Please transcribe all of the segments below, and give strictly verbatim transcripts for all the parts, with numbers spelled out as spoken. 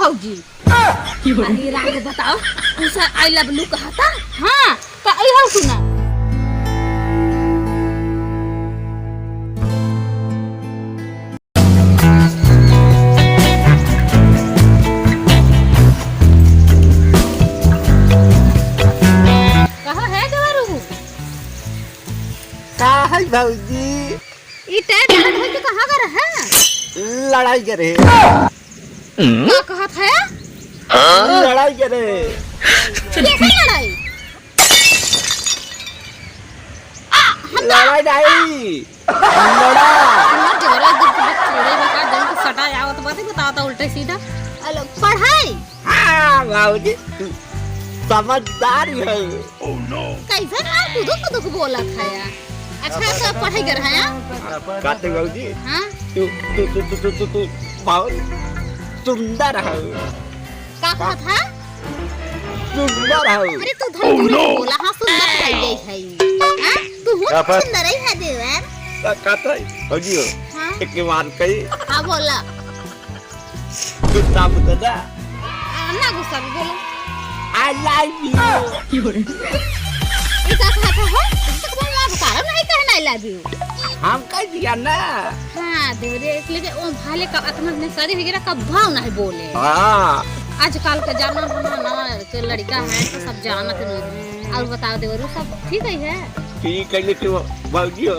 भौजी। अरे राम, बताओ, उसे I love you कहता? हाँ, तो आई हो सुना। कहाँ है देवरू? का है भौजी? ई टाइट हाथ होके कहाँ का रहे? लड़ाई करे। का कहत है? लड़ाई करे। कैसे लड़ाई? आ, हम तो लड़ाई नहीं। लड़ा। हमार देवरा एकदम से चूड़े में का जंग सटा आवत बात बताओ तो उल्टे सीधा। अलो, पढ़ाई। हाँ, बाबूजी, समझदार है। कैसे ना कुदुक कुदुक बोलत है यार। अच्छा, तो पढ़ाई कर है यार? काते बाबूजी? हाँ? तू, तू, तू बहुत सुंदर है। का कहत है? सुंदर है। अरे, तू धन दूर से बोला, हाँ, सुंदर है, यही है। हाँ? तू हूँ सुंदर ही है, देवर। का, काते बाबूजी हो? हाँ? एक बार कही। हाँ, बोला। गुस्सा मत हो जा। आ, ना गुस्सा भी बोलो। I love you। ई का कहत हो? ई तो बोल ना, कारण नहीं कहना I love you। हम कह दिया ना। हाँ, देवरे, इसलिए कि ओ भाले का अतना ने शादी वगैरह का भाव नहीं बोले। हाँ। आजकल के जाना हो ना, ना, के लड़का है, तो सब जानत नहीं। और बताओ देवरू, सब ठीक है, है? ठीक है, लेकिन वो भौजी हो,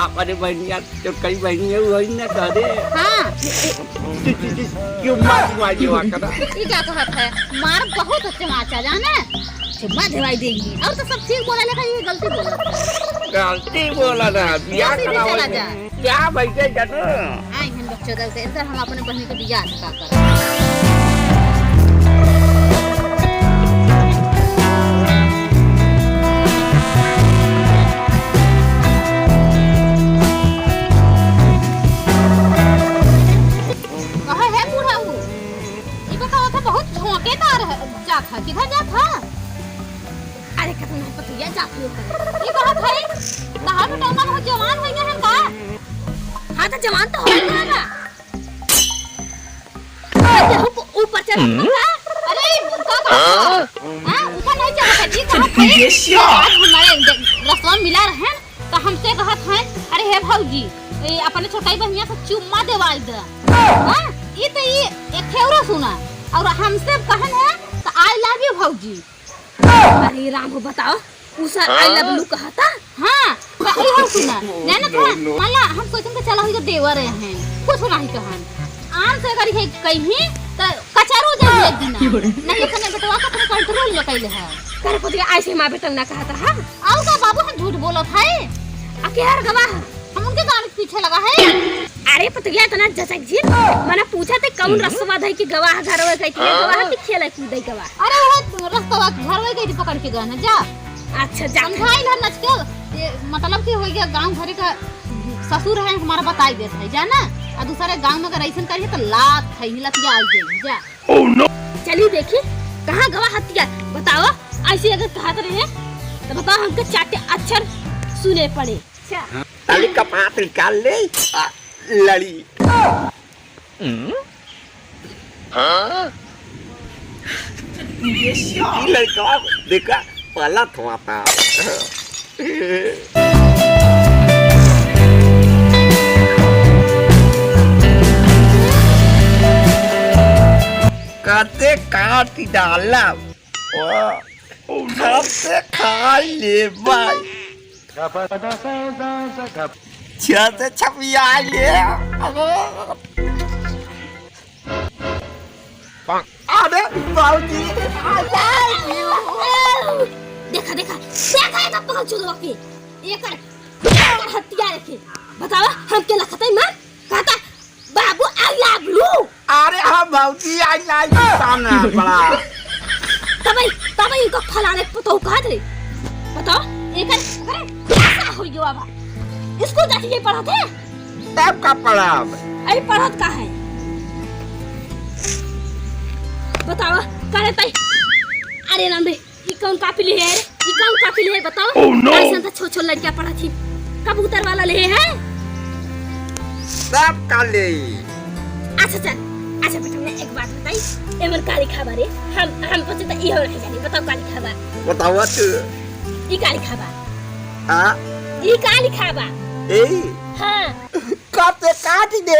अपने बहनिया तो कई बहनी है, वही ना कह दे। हाँ। चु-, चु-, चु-, क्यों मार, मार ये वाला करा? ई का कहत है? मार बहुत चमाचा जाने। चुम्मा देवाई देंगी। और तो सब ठीक बोला लेकिन ये गलती बोला। गलती बोला ना, बियाह गलती से कराओ। चला जा। क्या बैठे जानो? आई हम बच्चों दल से, इधर हम अपने बहनी के बियाह से का करब? कहे है बूढ़ा ऊ? ई बताओ तो बहुत झोंकेदार है, जात है, किधर जात है? अरे कितना पतिया जाती हो। ई कहत है, तहार बेटवा बहुत जवान हो गया है का? हाँ तो जवान तो हो गया बा। अरे, ऊप-, ऊपर चढ़ हम्म? का? अरे, का कहत हो? हाँ? हाँ, ऊपर नहीं चढ़त है, जी कहत है। ये क्या? आज हमारे ज-, रसवा मिला रहन, तो हमसे कहत है, "अरे हे भौजी, ए, अपने छोटाई बहनिया से चुम्मा देवाई दे।" हाँ? ई तो ई एक ठे औरो सुना, और हमसे कहन है, तो I love you भौजी। अरे राम हो, बताओ, उ सर I love you कहता? हाँ, तो इहो सुना, जाना था, मान ला, हम सोचन के चला होई तो देवर हैं, कुछ नहीं कहन। आन से अगर ये कहीं, तो कचरो जाए एक दिन। नहीं, अपने बेटवा का अपने control में कैले है। कर पतिया ऐसे माँ बेटा ना कहता, हाँ? आओ का बाबू, हम झूठ बोलत है? आ के हर गवाह? हम उनके गाड़ी के पीछे लगा है। अरे पतोहिया, इतना जचक जी, मने पूछा थे कौन हम्म। रसवा धई के गवाह घरवे गई थी, हाँ। गवाह के खेले कूदे गवाह। अरे वो रस्तवा घरवे गई थी पकड़ के गहना, जा। अच्छा, जा। समझाइल है नचकल, ये मतलब कि हो गया गाँव घरे का ससुर है हमारा, बताई देत है, जा ना। आ दूसरे गाँव में अगर ऐसन करिए तो लात है, लतिया आ जाई, जा। Oh no! चली देखी, कहाँ गवा हतिया, बताओ। ऐसे अगर कहत रहे तो बताओ, हमके चाटे अक्षर सुने पड़े। अच्छा। ताली कपात निकाल ले, आ, लड़ी। हम्म? हाँ? ये लड़का देखा, पहला थोड़ा था। कते काट डाला। वाह। कते खा ले भाई। छत छपिया ले। अरे बाबूजी, I love you। देखा, देखा, देखा ये तो पहुंच चुका के। एकर, एकर हत्या रखे। बतावा, हमके लखतई मार, कहता, "बाबू, I love you।" अरे हाँ बाबूजी, I love you, ताना बड़ा। तबई, तबई इनको फलाने पतोह कहत रही। बतावा, एकर, अरे, कैसा हो गया बाबा? स्कूल जाती है पढ़त है? तब का पढ़ब? अरे पढ़त का है? बतावा, करे तई। अरे राम रे, ई कौन कापी ले है रे? ई कौन कापी ले है, बतावा? Oh no! ऐसा तो छो छो लड़कियां पढ़त ही। कबूतर वाला ले है? सब का ले। अच्छा चल, अच्छा बेटा, मैं एक बात बताई, एमन का लिखा बा रे? हम, हम पचे त इहो नहीं जानी, बताओ का लिखा बा? बतावा तू। ई का लिखा बा? आ? ई का लिखा बा? ए? हाँ। काट दे, काट दे।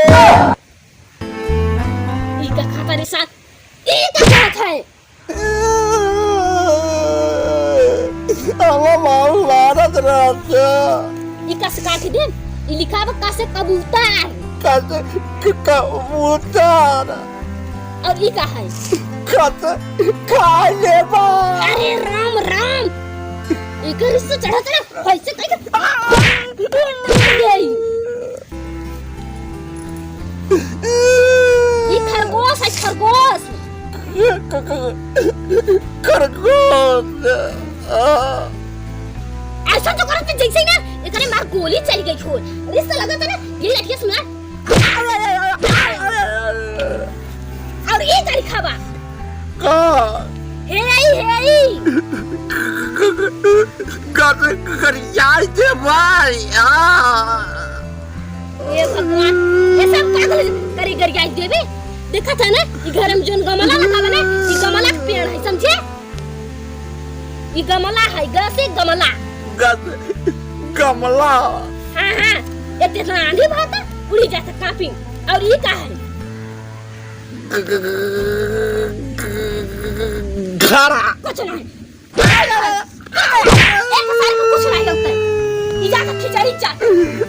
ई का खाता रे साथ? ई का कहत है? हमार माऊ मारत रहत। ई कस काट देन, ई लिखावा कसे कबूतर। कसे क-, कबूतर। और ई का है? कसे खाए लेबा। अरे राम, राम। एकर से चढ़त ना, कैसे, कैसे? ई खरगोश है, खरगोश। खरगोश। आ। ऐसा तो करत जैसे ना, एकरे मार गोली चल गई खोल। अरे, इससे लगा था ना, ये लड़कियां सुना। और ये का लिखा बा? का? हे आई, हे आई। ग-, ग-, ग-, गरियाई दे भाई, हाँ। हे भगवान, ये सब पागल करी गरियाई देवे। देखा था ना, ई घर में जोन गमला लगा बा ना, ई गमला के पेड़ है, समझे? ई गमला है, ग से गमला। ग-, गमला। हाँ, हाँ, ये तेतना आंधी बहता, उड़ी जाता कापी। और ये का है? घड़ा। कुछ नहीं। एक साल को कुछ नहीं होता है। ई जाता खिचड़ी चाट।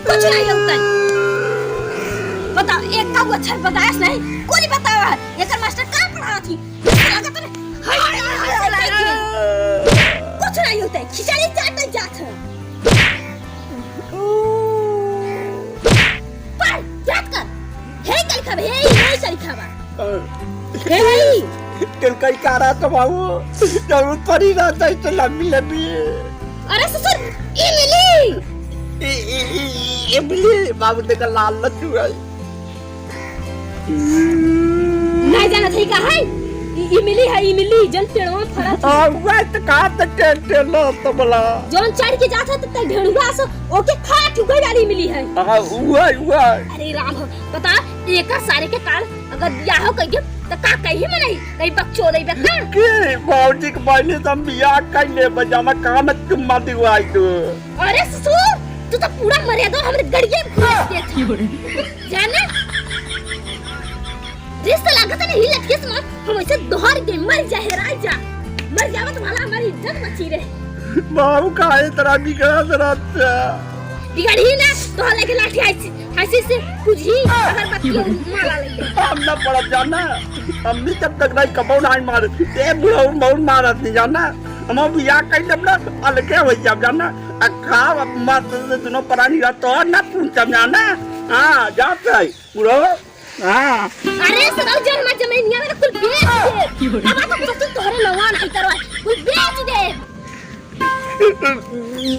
कुछ नहीं होता है। बताओ, एक का वो अच्छा बताया नहीं? कोई बतावा है। एकर मास्टर का पढ़ा थी? ऐसा लगा तो नहीं। हाय, हाय, हाय, हाय, हाय, हाय। कुछ नहीं होता है। खिचड़ी चाट जात है। पर याद कर, हे कल खाबे, हे, हे कल खाबा। हे भाई। तेल कई का रहा तो बाबू, जरूरत पड़ी रहा था इतने लंबी लंबी। अरे ससुर, इमली। इ-, इ-, इ-, इमली, बाबू देखा लाल लड्डू है। नहीं जानत है का है? इ-, इमली है, इमली, जन पेड़वा फरत है। हाँ, वह तो कहा तो टेल, टेल लो तो बोला। जौन चढ़ के जात है तो तै ढेड़ुआ सो, ओके खा चुके वाली इमली है। हाँ, वह, वह। अरे राम हो, बता, एका सारे के काल अगर बियाह हो कइके, त का कही मनई? कहीं बकचोदई बे का? के बाबूजी के बहनी से हम बियाह कर ले, बजाना काम चुम्मा दिवाई तू। अरे ससुर, तू तो पूरा मर्यादा हमरे गड़िए में घुस देत है। जाना? रिश्ता लागत है ना, ही लटके से मत, हम ऐसे दोहर के मर जा, हेराई जा। मर जावत भला हमारी इज्जत बची रहे। बाबू काहे तरह बिगड़त रहत है? बिगड़ी ना, तो लेके लाठी आई हंसी से कुछ ही अगरबत्ती और माला लग गई। हम ना पड़ब जाना, हम भी जब तक नहीं कबो नहीं मार, ए बुढ़ऊ बहुत मारत नहीं जाना, हम बियाह कर लेब ना, अलगे हो जाब जाना, आ खाब अब मस्त से दोनों प्राणी रह तो ना पूछब जाना। हाँ, जात है बुढ़ऊ। हाँ। अरे सरल जन मत जमीनिया में कुल बेच दे। अब तो कुछ तोहरे नवान है तरवा, कुल बेच दे।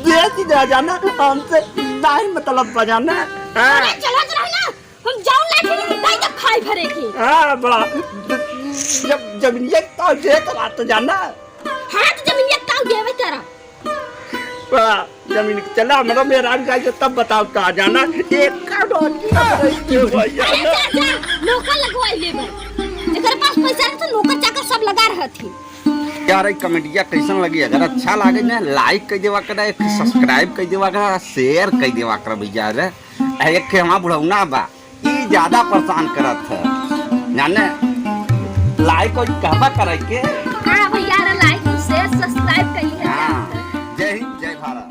बेच दे जाना, हमसे नहीं मतलब बजाना। हाँ। अरे चला चला ना, हम जाऊं लाठी लेके, नहीं तो खाई भरे की। हाँ, बड़ा, जब जमीनिया ताव दे तो बात तो जाना। हाँ, तो जमीनिया ताव देवे तेरा। बड़ा, जमीन चला, मतलब मेरा जाए तब बताओ का जाना। एक का डॉलर की सब रही क्यों भाई अरे जाना? जा, जा, नौकर लगवाई लेबे। जेकर पास पैसा रहे तो नौकर चाकर सब लगा रहत ही। यार, ई कमेडिया कैसन लगी? अगर अच्छा लागे ना, like कर देवा करा, एक subscribe कर देवा करा, share कर देवा करा भैया रे। आ एक ठे हमार बुढ़ौना बा, ई ज्यादा परेशान करत है, जाने? Like और कहबा करे के। हाँ भैया रे, like, share, subscribe करी है। हाँ, जय हिंद, जय भारत।